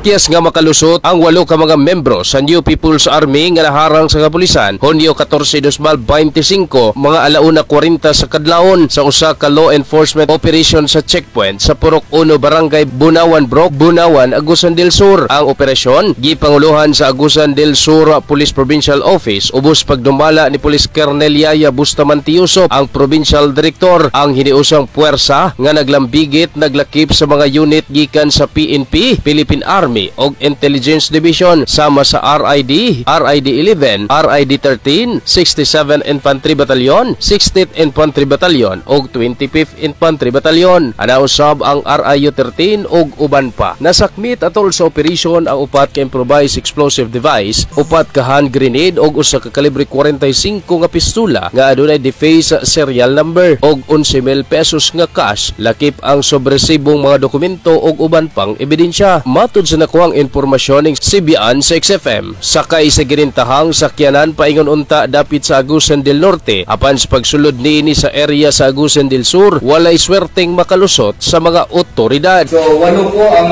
Napakyas nga makalusot ang walo ka mga membro sa New People's Army nga naharang sa kapulisan Hunyo 14, 2025, mga 1:40 sa kadlawon sa usa ka law enforcement operation sa checkpoint sa Purok 1, Barangay Bunawan Brok, Bunawan, Agusan del Sur. Ang operasyon gipanguluhan sa Agusan del Sur Police Provincial Office ubos pagdumala ni Police Colonel Yaya Bustamante Yusop, ang Provincial Director. Ang hiniusang puwersa nga naglambigit naglakip sa mga unit gikan sa PNP, Philippine Army ug Intelligence Division sama sa RID, RID 11, RID 13, 67 Infantry Battalion, 60th Infantry Battalion ug 25th Infantry Battalion. Ana usab ang RIU 13 ug uban pa. Nasakmit atol sa operation ang upat ka improvised explosive device, upat ka hand grenade ug usa ka kalibre 45 nga pistola nga adunay deface serial number ug 11,000 pesos nga cash, lakip ang sobresibong mga dokumento ug uban pang ebidensya. Matud sa nakuhang impormasyon ning CBN sa XFM, sakay sa girentahang sakyanan paingon unta dapit sa Agusan del Norte, apan sa pagsulod niini sa area sa Agusan del Sur, walay swerteng makalusot sa mga otoridad. So, walo po ang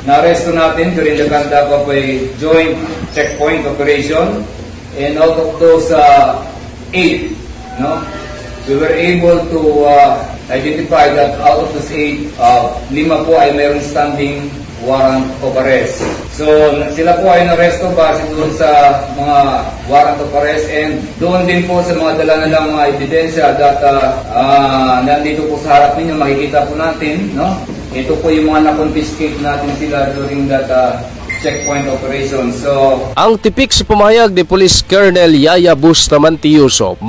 naaresto natin during the conduct of a joint checkpoint operation. And out of those eight, no, we were able to identify that out of those eight, lima po ay mayroong standing warrant of arrest. So, sila po ay naresto base doon sa mga warrant of arrest and doon din po sa mga dala nilang mga ebidensya that nandito po sa harap ninyo, makikita po natin, no? Ito po yung mga na-confiscate natin sila during that checkpoint operation. So, Ang tipik sa pamahayag ni Police Colonel Yaya Bustamante Yusop.